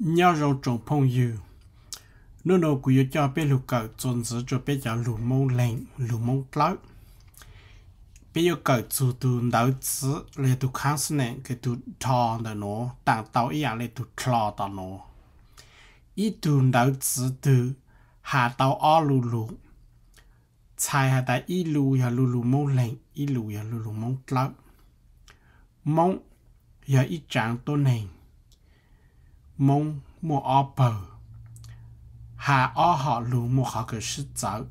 Nyob zoo tsoom phooj ywg, hnub no kuv yuav coj peb lug kawm txuas ntxiv rua peb cov lug Moob Leeg, lug Moob Dlawb. Peb yuav kawm txug tug ntawv txiv los yog tug consonant kws tug dho ntawm nuav taam tau ib yaam le tug dlo tom nuav. Ib tug ntawv txiv twg has tau ob lu lug, txhais has tas ib lu yog lu lug Moob Leeg, ib lu yog lu lug Moob Dlawb. Moob yog ib tsaav tuab neeg. Moob muaj ob pawg, has ob hom lug muaj qhov kawg sib txawv.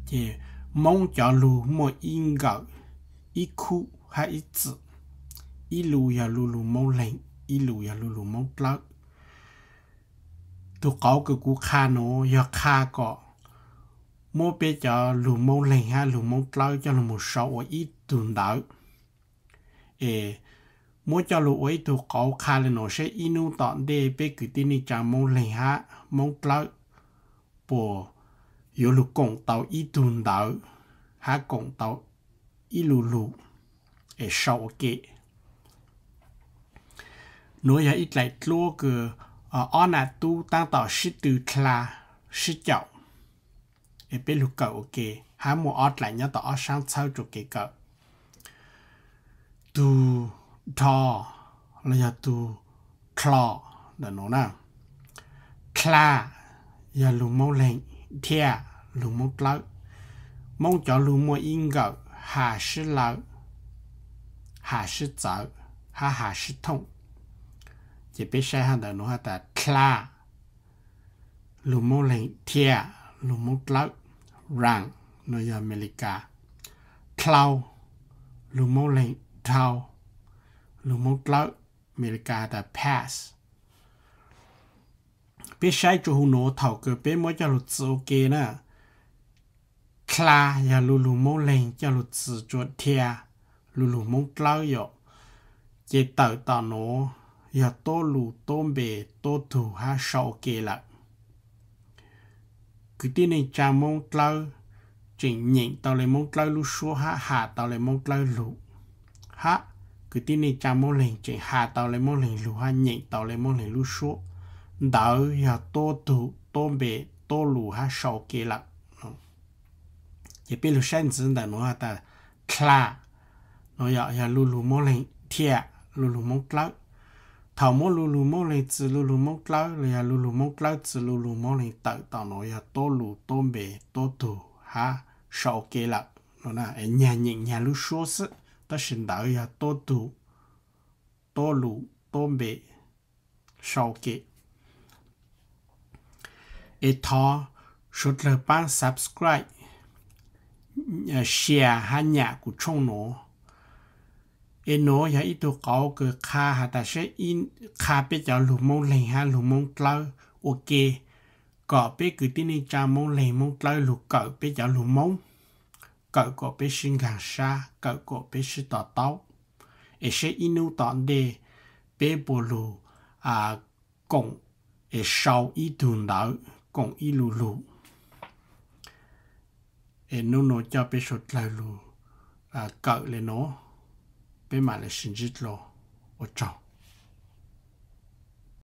Ces Moob cov lug muaj ib nkawm, ib khub hab ib txwm. Ib lu yog lu lug Moob Leeg, ib lu yog lu lug Moob Dlawb. Tug qauv kws kuv qha nuav yog qha kom muab peb cov lug Moob Leeg hab lug Moob Dlawb coj lug moog sau ua ib tug ntawv. Es muab coj lug ua ib tug qauv qha le nuav seb ib nub tom ntej peb kwv tij neej tsaa Moob Leeg hab Moob Dlawb puas yuav lug koom tau ib tug ntawv hab koom tau ib lu lug es sau ua ke. Nuav yog ib dlaim dluab kws ob nam tub taab tom sib tw dlha sib caum, es peb lug kawm ua ke, hab muaj ob dlaim nyob tom ob saab txhawb rua kev kawm. Tug dho los yog tug dlo ntawm nuav na. Dlha yog lug Moob Leeg, dhia lug Moob Dlawb. Moob cov lug muaj ib nkawm has sib lawv, has sib txawv, hab has sib thooj. Ces peb saib hab ntawm nuav has tas dlha lug Moob Leeg, dhia lug Moob Dlawb, run nuav yog Amelikas, dlau lug Moob Leeg, dhau lug Moob Dlawb, Amelikas has tas pass. Peb saib rua huv nuav thaum kws peb muab coj lug txwv ua ke na, dlha yog lu lug Moob Leeg coj lug txwv rua dhia lu lug Moob Dlawb yom, ces tawm tom nuav yog tuab lug, tuab npe, tuab tug hab sau ua ke lawm. Kwv tij neej tsaa Moob Dlawb tseem nyeem tau le Moob Dlawb lub suab hab has tau le Moob Dlawb lug, hab kwv tij neej tsaa Moob Leeg tseem has tau le Moob Leeg lug hab nyeem tau le Moob Leeg lub suab. Ntawd yog tuab tug, tuab npe, tuab lug hab sau ua ke lawm. Ces peb lug saib ntxiv ntawm nuav has tas dlha nuav yog lu lug Moob Leeg, dhia lu lug Moob Dlawb. Thaum muab lu lug Moob Leeg txwv lu lug Moob Dlawb los yog lu lug Moob Dlawb txwv lu lug Moob Leeg tawm tom nuav yog tuab lug, tuab npe, tuab tug hab sau ua ke lawm. Nyag nyeem nyag lub suab xwb, tab sis ntawd yog tuab tug, tuab lug, tuab npe sau ua ke. Es thov suav dlawg paab subscribe, share hab nyam kuv tshooj nuav. Es nuav yog ib tug qauv kws qha has tas seb, qha peb cov lug Moob Leeg hab lug Moob Dlawb ua ke, kom peb kwv tij neej tsaa Moob Leeg Moob Dlawb lug kawm peb cov lug Moob, kawm kom peb sib nkaag sab, kawm kom peb sib to taub, es seb ib nub tom ntej peb puas lug koom es sau ib tug ntawv koom ib lu lug. Es nub nua coj peb suav dlawg lug kawm le nuav, peb mam le sib ntsib dlua, ua tsaug.